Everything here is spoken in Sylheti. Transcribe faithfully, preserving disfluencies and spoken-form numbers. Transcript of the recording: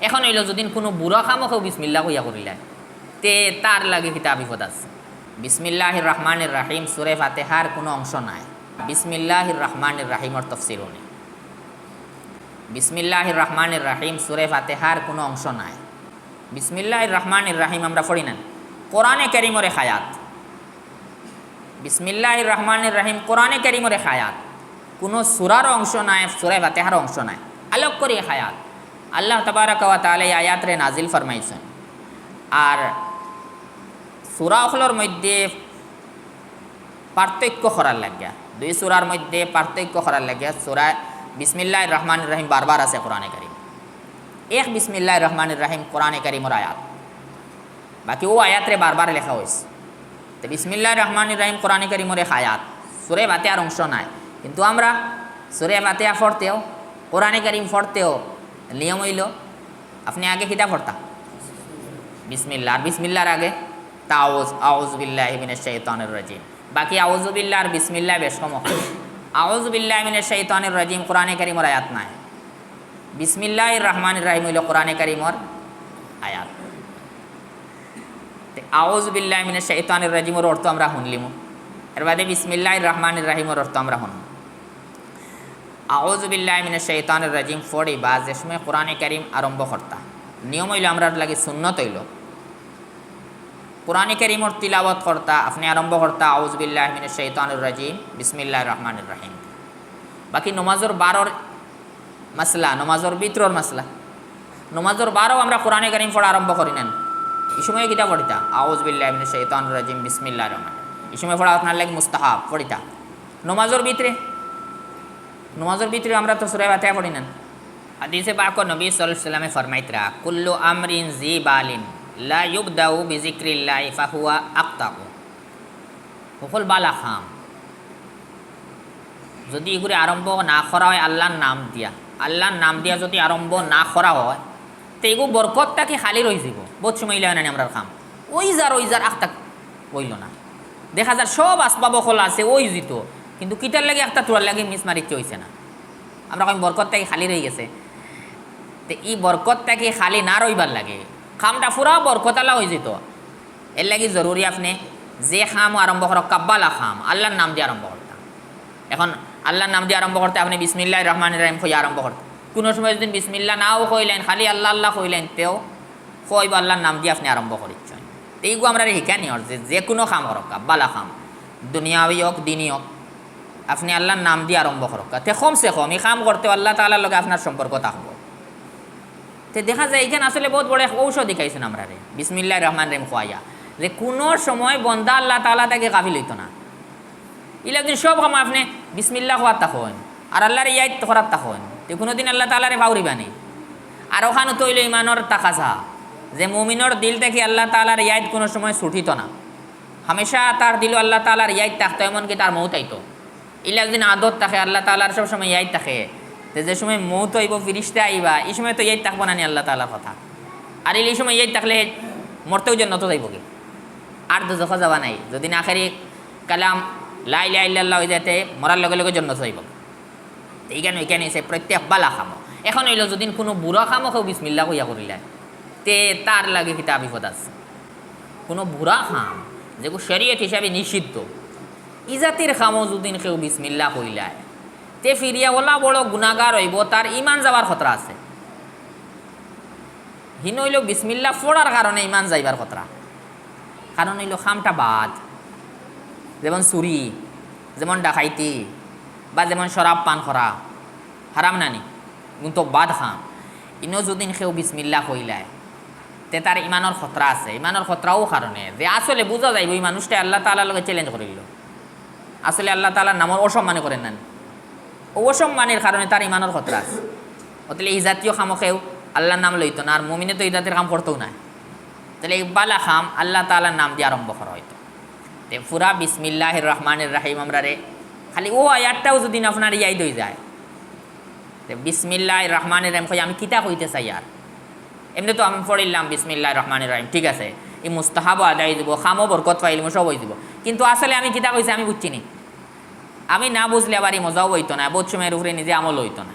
এখন অইলো, যুদি কুনু বুরা কামও কেউ বিসমিল্লাহ কইয়া করিলায়, তে তার লাগি কিতা বিপদ আছে? বিসমিল্লাহির রহমানির রহিম সূরা ফাতিহার কুনু অংশ নায়। বিসমিল্লাহির রহমানির রহিমর তফসির হুনি। বিসমিল্লাহির রহমানির রহিম সূরা ফাতিহার কুনু অংশ নায়। বিসমিল্লাহির রহমানির রহিম আমরা পড়ি না, কোরআনে কারীমর এক আয়াত। বিসমিল্লাহির রহমানির রহিম কোরআনে কারীমর এক আয়াত, কুনু সূরার অংশ নায়, সূরা ফাতিহার অংশ নায়, আলাগ করি এক আয়াত। আল্লাহ তাবারাকা ওয়া তাআলা এই আয়াতরে নাজিল ফরমাইছইন। আর সূরা অকলর মধ্যে পার্থক্য করার লাগিয়া, দুই সূরার মধ্যে পার্থক্য করার লাগিয়া সূরা বিসমিল্লাহির রহমানির রহিম বারবার আছে কোরআনে কারীম। এক বিসমিল্লাহির রহমানির রহিম কোরআনে কারীমর আয়াত, বাকি অউ আয়াতরে বারবার লেখা অইছে। তে বিসমিল্লাহির রহমানির রহিম কোরআনে কারীমর এক আয়াত, সূরা ফাতিহার অংশ নায়, কিন্তু আমরা সূরা ফাতিহা পড়তেও, কোরআনে কারীম পড়তেও নিয়ম অইলো, আপনে আগে কিতা পড়তা? বিসমিল্লাহ। আর বিসমিল্লাহর আগে তাউজ, আউযু বিল্লাহি মিনাশ শাইতানির রাজিম। বাকি আউযু বিল্লাহ আর বিসমিল্লাহ বেশ কম অয়। আউযু বিল্লাহি মিনাশ শাইতানির রাজিম কোরআনে কারীমর আয়াত নায়। বিসমিল্লাহির রহমানির রহিম অইলো কোরআনে কারীমর আয়াত। তে আউযু বিল্লাহি মিনাশ শাইতানির রাজিমর অর্থ আমরা হুনলিমু, এরবাদে বিসমিল্লাহির রহমানির রহিমর অর্থ আমরা হুনমু। আউযু বিল্লাহি মিনাশ শাইতানির রাজিম পড়িবা যে সময় কোরআনে কারীম আরম্ভ করতা, নিয়ম অইলো, আমরার লাগি সুন্নত অইলো, কোরআনে কারীমর তিলাওয়াত করতা, আপনে আরম্ভ করতা আউযু বিল্লাহি মিনাশ শাইতানির রাজিম, বিসমিল্লাহির রহমানির রহিম। বাকি নমাজর বারর মাসলা, নমাজর ভিতরর মাসলা। নমাজর বারও আমরা কোরআনে কারীম পড়া আরম্ভ করি না নি। ই সময় কিতা পড়িতা? আউযু বিল্লাহি মিনাশ শাইতানির রাজিম, বিসমিল্লাহির রহমানির রহিম। ই সময় পড়া আপনার লাগি মুস্তাহাব, পড়িতা। নমাজর ভিতরে, নমাজর ভিতরে আমরা তো সূরা ফাতিহা পড়ি না নি। হাদিসে পাকো নবী সাল্লাল্লাহু আলাইহি ওয়াসাল্লামে ফরমাইতরা, "কুল্লু আমরিন জি বালিন লা ইউবদাউ বিযিকরিল্লাহি ফাহুয়া আকতাউ।" হকল বালা কাম যুদি ইগুরে আরম্ভ না করা অয় আল্লার নাম দিয়া, আল্লার নাম দিয়া যুদি আরম্ভ না করা অয়, তে ইগু বরকত থাকি খালি রইযিবো। বউত সময় ইলা অয় না নি আমরার কাম, অইযার, অইযার, আখতা অইলো না। দেখা যার সব আসবাব অকল আছে, অইযিতো, কিন্তু কিতার লাগি আখতা থুড়ার লাগি miss মারিতে অইছে না। আমরা কইমু বরকত থাকি খালি রইগেছে। তে ই বরকত থাকি খালি না রইবার লাগি কামটা পুরা বরকতআলা অইযিতো। এরলাগি জরুরি আপনে যে কামও আরম্ভ করউক্কা, বালা কাম, আল্লার নাম দি আরম্ভ করতা। এখন আল্লার নাম দি আরম্ভ করতে আপনে বিসমিল্লাহির রহমানির রহিম কইয়া আরম্ভ করতা। কুনু সময় যুদি বিসমিল্লাহ নাও কইলাইন, খালি আল্লাহ আল্লাহ কইলাইন, তেও কইবো আল্লার নাম দি আপনে আরম্ভ করিচ্ছইন। তে ইগু আমরারে হিকানি অর যে, যে কুনু কাম করউক্কা, বালা কাম, দুনিয়াবি অউক, দিনি অউক, আপনে আল্লার নাম দি আরম্ভ করউক্কা। তে কমসে কম ই কাম করতেও আল্লাহ তাআলার লগে আপনার সম্পর্ক থাকবো। তে দেখা যায় ইখান আসলে বউত বড় এক ঔষধ হিকাইছইন আমরারে, বিসমিল্লাহির রহমানির রহিম কওয়াইয়া, যে কুনু সময় বন্দা আল্লাহ তাআলা থাকি গাফিল অইতো না। ইলা দিন সব কামো আপনে বিসমিল্লাহ কওয়াত থাকইন, আর আল্লারে ইয়াদ করাত থাকইন, তে কুনুদিন আল্লাহ তাআলারে পাউরিবা নি। আর অখান তো অইলো ইমানর তাকাজা, যে মুমিনর দিল থাকি আল্লাহ তাআলার ইয়াদ কুনু সময় ছুটিতো না, হামেশা তার দিলো আল্লাহ তাআলার ইয়াদ থাকতো, এমনকি তার মউত আইতো। ইলা যুদি আদত থাকে, আল্লাহ তাআলার সব সময় ইয়াদ থাকে, তে যে সময় মউত অইবো, ফিরিস্তা আইবা, ই সময় তো ইয়াদ থাকবো না নি আল্লাহ তাআলার কথা? আর ইলা ই সময় ইয়াদ থাকলে মরতেউ জন্নতো যাইবোগি, আর দুজখো যাওয়া নাই। যুদি না আখেরি কালাম লা ইলাহা ইল্লাল্লাহ অইযায় তে মরার লগে লগে জন্নতো যাইবো। তে ইখান অইছে প্রত্যেক বালা কামো। এখন অইলো যুদি কুনু বুরা কামও কেউ বিসমিল্লাহ কইয়া করিলায়, তে তার লাগি কিতা বিপদ আছে? কুনু বুরা কাম যেগু শরীয়ত হিসাবে নিষিদ্ধ, ই জাতির কামো যুদি কেউ বিসমিল্লাহ কইলায়, তে ফিরিয়া অলা বড় গুনাগার অইবো, তার ইমান যাওয়ার খতরা আছে। হিনো অইলো বিসমিল্লাহ পড়ার কারণে ইমান যাইবার খতরা। কারণ অইলো কামটা বাদ, যেমন চুরি, যেমন ডাকাইতি, বা যেমন শরাব পান করা, হারাম না নি? কিন্তু বাদ কাম। ইনো যুদি কেউ বিসমিল্লাহ কইলায়, তে তার ইমানর খতরা আছে। ইমানর খতরা অউ কারণে যে আসলে বুঝা যাইবো ই মানুষটায় আল্লাহ তাআলার লগে challenge করিলো, আসলে আল্লাহ তাআলার নামর অসম্মানি করের না নি? অউ অসম্মানির কারণে তার ইমানর খতরা আছে। অতএব ই জাতীয় কামো কেউ আল্লার নাম লইতো না, আর মুমিনে তো ই জাতীয় কাম করতোউ নায়। তাইলে ই বালা কাম আল্লাহ তাআলার নাম দি আরম্ভ করা অইতো। তে পুরা বিসমিল্লাহির রহমানির রহিম আমরারে খালি অউ আয়াতটাও যুদি আপনার ইয়াদ অইযায়, তে বিসমিল্লাহির রহমানির রহিম কইয়া আমি কিতা কইতে চাইয়ার? এমনে তো আমি পড়িলাম বিসমিল্লাহির রহমানির রহিম, ঠিক আছে, ই মুস্তাহাবও আদায় অইযিবো, কামও বরকত পাইলিমু, সব অইযিবো, কিন্তু আসলে আমি কিতা কইছি আমি বুঝছি নি। আমি না বুঝলে আবার ই মজাও অইতো না, বউত সময় এর উপরে নিজে আমলও অইতো না।